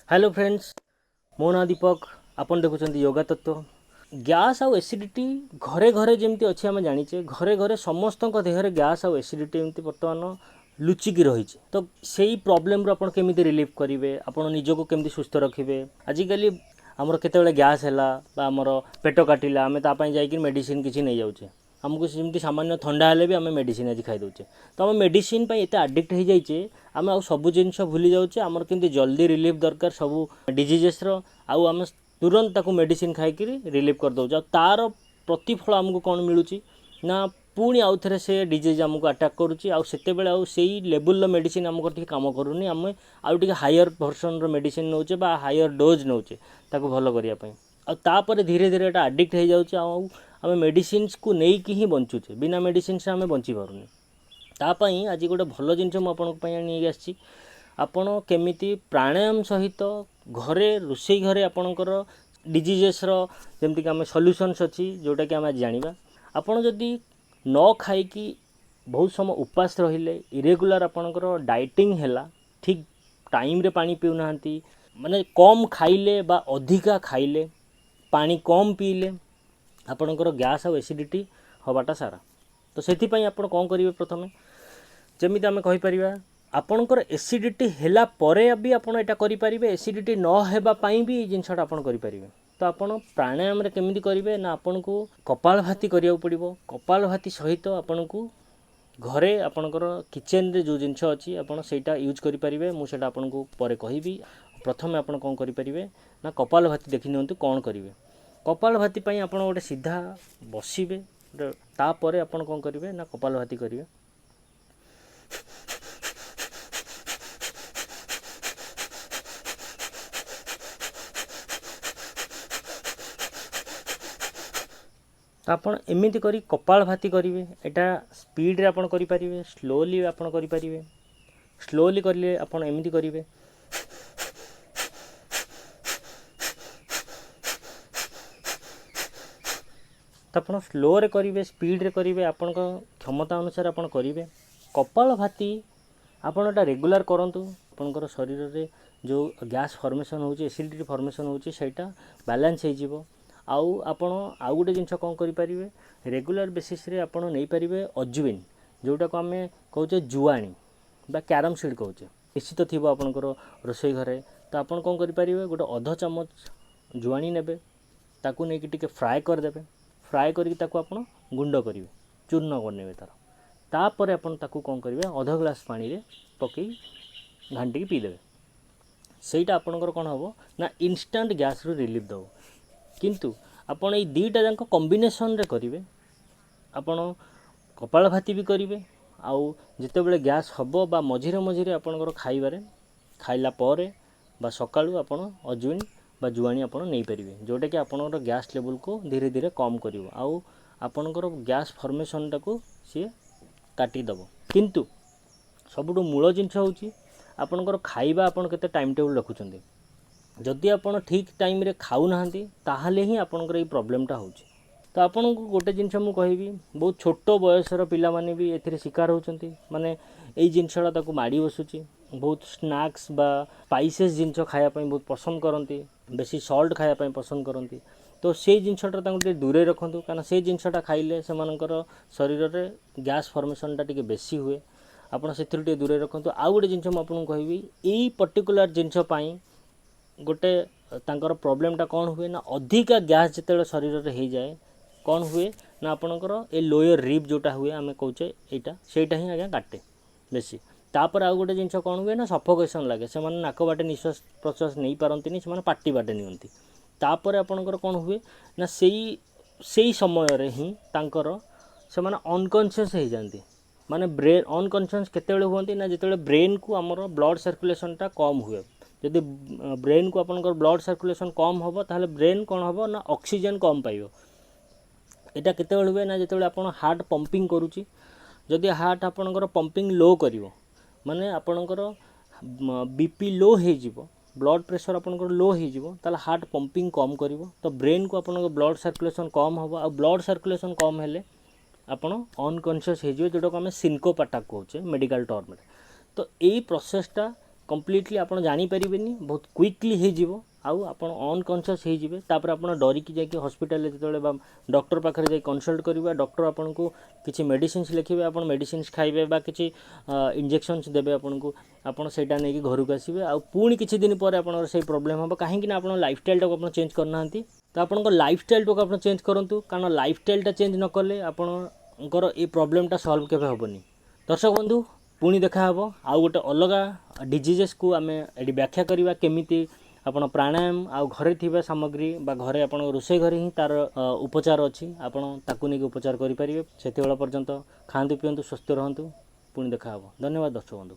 Hello friends, ମୋ ନାଁ ଦୀପକ। ଆପଣ ଦେଖୁଛନ୍ତି ୟୋଗା ତତ୍ତ୍ୱ। ଗ୍ୟାସ୍ ଆଉ ଏସିଡ଼ିଟି ଘରେ ଘରେ ଯେମିତି ଅଛି ଆମେ ଜାଣିଛେ, ଘରେ ଘରେ ସମସ୍ତଙ୍କ ଦେହରେ ଗ୍ୟାସ୍ ଆଉ ଏସିଡ଼ିଟି ଏମିତି ବର୍ତ୍ତମାନ ଲୁଚିକି ରହିଛି। ତ ସେଇ ପ୍ରୋବ୍ଲେମରୁ ଆପଣ କେମିତି ରିଲିଫ୍ କରିବେ, ଆପଣ ନିଜକୁ କେମିତି ସୁସ୍ଥ ରଖିବେ? ଆଜିକାଲି ଆମର କେତେବେଳେ ଗ୍ୟାସ୍ ହେଲା ବା ଆମର ପେଟ କାଟିଲା, ଆମେ ତା ପାଇଁ ଯାଇକି ମେଡ଼ିସିନ କିଛି ନେଇଯାଉଛେ। ଆମକୁ ସେମିତି ସାମାନ୍ୟ ଥଣ୍ଡା ହେଲେ ବି ଆମେ ମେଡ଼ିସିନ ଆଜି ଖାଇଦେଉଛେ। ତ ଆମେ ମେଡ଼ିସିନ ପାଇଁ ଏତେ ଆଡ଼ିକ୍ଟ ହେଇଯାଇଛେ, ଆମେ ଆଉ ସବୁ ଜିନିଷ ଭୁଲି ଯାଉଛେ। ଆମର କେମିତି ଜଲ୍ଦି ରିଲିଫ୍ ଦରକାର ସବୁ ଡିଜିଜେସ୍ର, ଆଉ ଆମେ ତୁରନ୍ତ ତାକୁ ମେଡ଼ିସିନ ଖାଇକିରି ରିଲିଫ୍ କରିଦେଉଛେ। ଆଉ ତା'ର ପ୍ରତିଫଳ ଆମକୁ କ'ଣ ମିଳୁଛି ନା ପୁଣି ଆଉ ଥରେ ସେ ଡିଜିଜ୍ ଆମକୁ ଆଟାକ୍ କରୁଛି। ଆଉ ସେତେବେଳେ ଆଉ ସେଇ ଲେବୁଲ୍ର ମେଡ଼ିସିନ ଆମକୁ ଟିକେ କାମ କରୁନି, ଆମେ ଆଉ ଟିକେ ହାୟର ଭର୍ସନ୍ର ମେଡ଼ିସିନ ନେଉଛେ ବା ହାୟର ଡୋଜ୍ ନେଉଛେ ତାକୁ ଭଲ କରିବା ପାଇଁ। ଆଉ ତାପରେ ଧୀରେ ଧୀରେ ଏଇଟା ଆଡ଼ିକ୍ଟ ହେଇଯାଉଛି, ଆଉ ଆମେ ମେଡ଼ିସିନ୍ସକୁ ନେଇକି ହିଁ ବଞ୍ଚୁଛେ, ବିନା ମେଡ଼ିସିନ୍ସ ଆମେ ବଞ୍ଚିପାରୁନି। ତା ପାଇଁ ଆଜି ଗୋଟେ ଭଲ ଜିନିଷ ମୁଁ ଆପଣଙ୍କ ପାଇଁ ନେଇକି ଆସିଛି। ଆପଣ କେମିତି ପ୍ରାଣାୟାମ ସହିତ ଘରେ ରୋଷେଇ ଘରେ ଆପଣଙ୍କର ଡିଜିଜେସ୍ର ଯେମିତିକି ଆମେ ସଲ୍ୟୁସନ୍ସ ଅଛି, ଯେଉଁଟାକି ଆମେ ଆଜି ଜାଣିବା। ଆପଣ ଯଦି ନ ଖାଇକି ବହୁତ ସମୟ ଉପାସ ରହିଲେ, ଇରେଗୁଲାର ଆପଣଙ୍କର ଡାଏଟିଂ ହେଲା, ଠିକ୍ ଟାଇମ୍ରେ ପାଣି ପିଉନାହାନ୍ତି, ମାନେ କମ୍ ଖାଇଲେ ବା ଅଧିକା ଖାଇଲେ, ପାଣି କମ୍ ପିଇଲେ, ଆପଣଙ୍କର ଗ୍ୟାସ୍ ଆଉ ଏସିଡ଼ିଟି ହେବାଟା ସାରା। ତ ସେଥିପାଇଁ ଆପଣ କ'ଣ କରିବେ? ପ୍ରଥମେ ଯେମିତି ଆମେ କହିପାରିବା, ଆପଣଙ୍କର ଏସିଡ଼ିଟି ହେଲା ପରେ ବି ଆପଣ ଏଇଟା କରିପାରିବେ, ଏସିଡ଼ିଟି ନ ହେବା ପାଇଁ ବି ଏଇ ଜିନିଷଟା ଆପଣ କରିପାରିବେ। ତ ଆପଣ ପ୍ରାଣାୟାମରେ କେମିତି କରିବେ ନା ଆପଣଙ୍କୁ କପାଳଭାତି କରିବାକୁ ପଡ଼ିବ। କପାଳଭାତି ସହିତ ଆପଣଙ୍କୁ ଘରେ ଆପଣଙ୍କର କିଚେନରେ ଯେଉଁ ଜିନିଷ ଅଛି ଆପଣ ସେଇଟା ୟୁଜ୍ କରିପାରିବେ। ମୁଁ ସେଇଟା ଆପଣଙ୍କୁ ପରେ କହିବି। ପ୍ରଥମେ ଆପଣ କ'ଣ କରିପାରିବେ ନା କପାଳଭାତି ଦେଖି ନିଅନ୍ତୁ କ'ଣ କରିବେ। କପାଳଭାତି ପାଇଁ ଆପଣ ଗୋଟେ ସିଧା ବସିବେ, ତାପରେ ଆପଣ କ'ଣ କରିବେ ନା କପାଳଭାତି କରିବେ। ତ ଆପଣ ଏମିତି କରି କପାଳଭାତି କରିବେ। ଏଇଟା ସ୍ପିଡ଼ରେ ଆପଣ କରିପାରିବେ, ସ୍ଲୋଲି ଆପଣ କରିପାରିବେ। ସ୍ଲୋଲି କଲେ ଆପଣ ଏମିତି କରିବେ। ତ ଆପଣ ସ୍ଲୋରେ କରିବେ, ସ୍ପିଡ଼ରେ କରିବେ, ଆପଣଙ୍କ କ୍ଷମତା ଅନୁସାରେ ଆପଣ କରିବେ। କପାଳଭାତି ଆପଣ ଏଇଟା ରେଗୁଲାର କରନ୍ତୁ। ଆପଣଙ୍କର ଶରୀରରେ ଯେଉଁ ଗ୍ୟାସ୍ ଫର୍ମେସନ୍ ହେଉଛି, ଏସିଡ଼ିଟି ଫର୍ମେସନ୍ ହେଉଛି, ସେଇଟା ବାଲାନ୍ସ ହେଇଯିବ। ଆଉ ଆପଣ ଆଉ ଗୋଟେ ଜିନିଷ କ'ଣ କରିପାରିବେ, ରେଗୁଲାର ବେସିସ୍ରେ ଆପଣ ନେଇପାରିବେ ଅଜୱିନ୍, ଯେଉଁଟାକୁ ଆମେ କହୁଛେ ଜୁଆଣି ବା କ୍ୟାରମ୍ ସିଡ଼୍ କହୁଛେ, ନିଶ୍ଚିତ ଥିବ ଆପଣଙ୍କର ରୋଷେଇ ଘରେ। ତ ଆପଣ କ'ଣ କରିପାରିବେ, ଗୋଟେ ଅଧ ଚାମଚ ଜୁଆଣି ନେବେ, ତାକୁ ନେଇକି ଟିକେ ଫ୍ରାଏ କରିଦେବେ। ଫ୍ରାଏ କରିକି ତାକୁ ଆପଣ ଗୁଣ୍ଡ କରିବେ, ଚୂର୍ଣ୍ଣ ବନେଇବେ ତା'ର। ତାପରେ ଆପଣ ତାକୁ କ'ଣ କରିବେ, ଅଧ ଗ୍ଲାସ୍ ପାଣିରେ ପକାଇ ଘାଣ୍ଟିକି ପିଇଦେବେ। ସେଇଟା ଆପଣଙ୍କର କ'ଣ ହେବ ନା ଇନଷ୍ଟାଣ୍ଟ ଗ୍ୟାସ୍ରୁ ରିଲିଫ୍ ଦେବ। କିନ୍ତୁ ଆପଣ ଏଇ ଦୁଇଟା ଯାକ କମ୍ବିନେସନ୍ରେ କରିବେ। ଆପଣ କପାଳଭାତି ବି କରିବେ, ଆଉ ଯେତେବେଳେ ଗ୍ୟାସ୍ ହେବ ବା ମଝିରେ ମଝିରେ ଆପଣଙ୍କର ଖାଇବାରେ, ଖାଇଲା ପରେ ବା ସକାଳୁ ଆପଣ ଅଜୱିନ୍ ବା ଜୁଆଣି ଆପଣ ନେଇପାରିବେ, ଯେଉଁଟାକି ଆପଣଙ୍କର ଗ୍ୟାସ୍ ଲେବୁଲ୍କୁ ଧୀରେ ଧୀରେ କମ୍ କରିବ ଆଉ ଆପଣଙ୍କର ଗ୍ୟାସ୍ ଫର୍ମେସନ୍ଟାକୁ ସିଏ କାଟିଦେବ। କିନ୍ତୁ ସବୁଠୁ ମୂଳ ଜିନିଷ ହେଉଛି ଆପଣଙ୍କର ଖାଇବା, ଆପଣ କେତେ ଟାଇମ୍ ଟେବୁଲ୍ ରଖୁଛନ୍ତି। ଯଦି ଆପଣ ଠିକ୍ ଟାଇମ୍ରେ ଖାଉନାହାନ୍ତି ତାହେଲେ ହିଁ ଆପଣଙ୍କର ଏଇ ପ୍ରୋବ୍ଲେମ୍ଟା ହେଉଛି। ତ ଆପଣଙ୍କୁ ଗୋଟେ ଜିନିଷ ମୁଁ କହିବି, ବହୁତ ଛୋଟ ବୟସର ପିଲାମାନେ ବି ଏଥିରେ ଶିକାର ହେଉଛନ୍ତି, ମାନେ ଏଇ ଜିନିଷଟା ତାକୁ ମାଡ଼ି ବସୁଛି। ବହୁତ ସ୍ନାକ୍ସ ବା ସ୍ପାଇସେସ୍ ଜିନିଷ ଖାଇବା ପାଇଁ ବହୁତ ପସନ୍ଦ କରନ୍ତି, ବେଶୀ ସଲ୍ଟ ଖାଇବା ପାଇଁ ପସନ୍ଦ କରନ୍ତି। ତ ସେଇ ଜିନିଷଟା ତାଙ୍କୁ ଟିକେ ଦୂରେଇ ରଖନ୍ତୁ, କାରଣ ସେଇ ଜିନିଷଟା ଖାଇଲେ ସେମାନଙ୍କର ଶରୀରରେ ଗ୍ୟାସ୍ ଫର୍ମେସନ୍ଟା ଟିକେ ବେଶୀ ହୁଏ। ଆପଣ ସେଥିରୁ ଟିକେ ଦୂରେଇ ରଖନ୍ତୁ। ଆଉ ଗୋଟେ ଜିନିଷ ମୁଁ ଆପଣଙ୍କୁ କହିବି, ଏଇ ପର୍ଟିକୁଲାର ଜିନିଷ ପାଇଁ ଗୋଟେ ତାଙ୍କର ପ୍ରୋବ୍ଲେମ୍ଟା କ'ଣ ହୁଏ ନା ଅଧିକା ଗ୍ୟାସ୍ ଯେତେବେଳେ ଶରୀରରେ ହେଇଯାଏ କ'ଣ ହୁଏ ନା ଆପଣଙ୍କର ଏ ଲୋୟର ରିବ୍ ଯେଉଁଟା ହୁଏ ଆମେ କହୁଛେ ଏଇଟା, ସେଇଟା ହିଁ ଆଜ୍ଞା କାଟେ ବେଶୀ। ତାପରେ ଆଉ ଗୋଟେ ଜିନିଷ କ'ଣ ହୁଏ ନା ସଫୋକେସନ୍ ଲାଗେ, ସେମାନେ ନାକ ବାଟେ ନିଶ୍ୱାସ ପ୍ରଶ୍ୱାସ ନେଇପାରନ୍ତିନି, ସେମାନେ ପାଟି ବାଟେ ନିଅନ୍ତି। ତାପରେ ଆପଣଙ୍କର କ'ଣ ହୁଏ ନା ସେଇ ସମୟରେ ହିଁ ତାଙ୍କର ସେମାନେ ଅନକନସିୟସ୍ ହେଇଯାଆନ୍ତି। ମାନେ ଅନକନସିୟସ୍ କେତେବେଳେ ହୁଅନ୍ତି ନା ଯେତେବେଳେ ବ୍ରେନ୍କୁ ଆମର ବ୍ଲଡ଼ ସାର୍କୁଲେସନ୍ଟା କମ୍ ହୁଏ। ଯଦି ବ୍ରେନ୍କୁ ଆପଣଙ୍କର ବ୍ଲଡ଼ ସାର୍କୁଲେସନ୍ କମ୍ ହେବ ତାହେଲେ ବ୍ରେନ୍ କ'ଣ ହେବ ନା ଅକ୍ସିଜେନ୍ କମ୍ ପାଇବ। ଏଇଟା କେତେବେଳେ ହୁଏ ନା ଯେତେବେଳେ ଆପଣ ହାର୍ଟ ପମ୍ପିଂ କରୁଛି। ଯଦି ହାର୍ଟ ଆପଣଙ୍କର ପମ୍ପିଂ ଲୋ କରିବ, ମାନେ ଆପଣଙ୍କର ବି ପି ଲୋ ହେଇଯିବ, ବ୍ଲଡ଼ ପ୍ରେସର୍ ଆପଣଙ୍କର ଲୋ ହେଇଯିବ, ତାହେଲେ ହାର୍ଟ ପମ୍ପିଂ କମ୍ କରିବ। ତ ବ୍ରେନ୍କୁ ଆପଣଙ୍କ ବ୍ଲଡ଼ ସାର୍କୁଲେସନ୍ କମ୍ ହେବ, ଆଉ ବ୍ଲଡ଼ ସାର୍କୁଲେସନ୍ କମ୍ ହେଲେ ଆପଣ ଅନକନସିୟସ୍ ହେଇଯିବେ, ଯେଉଁଟାକୁ ଆମେ ସିନକୋପ୍ ଆଟାକ୍ କହୁଛେ ମେଡ଼ିକାଲ ଟର୍ମରେ। ତ ଏଇ ପ୍ରୋସେସ୍ଟା କମ୍ପ୍ଲିଟଲି ଆପଣ ଜାଣିପାରିବେନି, ବହୁତ କ୍ୱିକଲି ହେଇଯିବ ଆଉ ଆପଣ ଅନକନସିୟସ୍ ହେଇଯିବେ। ତାପରେ ଆପଣ ଡରିକି ଯାଇକି ହସ୍ପିଟାଲରେ ଯେତେବେଳେ ବା ଡକ୍ଟର ପାଖରେ ଯାଇ କନସଲ୍ଟ କରିବେ, ଡକ୍ଟର ଆପଣଙ୍କୁ କିଛି ମେଡ଼ିସିନ୍ସ ଲେଖିବେ, ଆପଣ ମେଡ଼ିସିନ୍ସ ଖାଇବେ ବା କିଛି ଇଞ୍ଜେକ୍ସନ୍ସ ଦେବେ ଆପଣଙ୍କୁ, ଆପଣ ସେଇଟା ନେଇକି ଘରକୁ ଆସିବେ ଆଉ ପୁଣି କିଛି ଦିନ ପରେ ଆପଣଙ୍କର ସେଇ ପ୍ରୋବ୍ଲେମ୍ ହେବ। କାହିଁକି ନା ଆପଣ ଲାଇଫଷ୍ଟାଇଲଟାକୁ ଆପଣ ଚେଞ୍ଜ କରିନାହାନ୍ତି। ତ ଆପଣଙ୍କ ଲାଇଫଷ୍ଟାଇଲଟାକୁ ଆପଣ ଚେଞ୍ଜ କରନ୍ତୁ, କାରଣ ଲାଇଫଷ୍ଟାଇଲଟା ଚେଞ୍ଜ ନ କଲେ ଆପଣଙ୍କର ଏ ପ୍ରୋବ୍ଲେମଟା ସଲ୍ଭ କେବେ ହେବନି। ଦର୍ଶକ ବନ୍ଧୁ, ପୁଣି ଦେଖାହେବ ଆଉ ଗୋଟେ ଅଲଗା ଡିଜିଜେସ୍କୁ ଆମେ ଏଠି ବ୍ୟାଖ୍ୟା କରିବା, କେମିତି ଆପଣ ପ୍ରାଣାୟାମ ଆଉ ଘରେ ଥିବା ସାମଗ୍ରୀ ବା ଘରେ ଆପଣଙ୍କ ରୋଷେଇ ଘରେ ହିଁ ତା'ର ଉପଚାର ଅଛି, ଆପଣ ତାକୁ ନେଇକି ଉପଚାର କରିପାରିବେ। ସେତେବେଳ ପର୍ଯ୍ୟନ୍ତ ଖାଆନ୍ତୁ, ପିଅନ୍ତୁ, ସୁସ୍ଥ ରହନ୍ତୁ। ପୁଣି ଦେଖାହେବ। ଧନ୍ୟବାଦ ଦର୍ଶକ ବନ୍ଧୁ।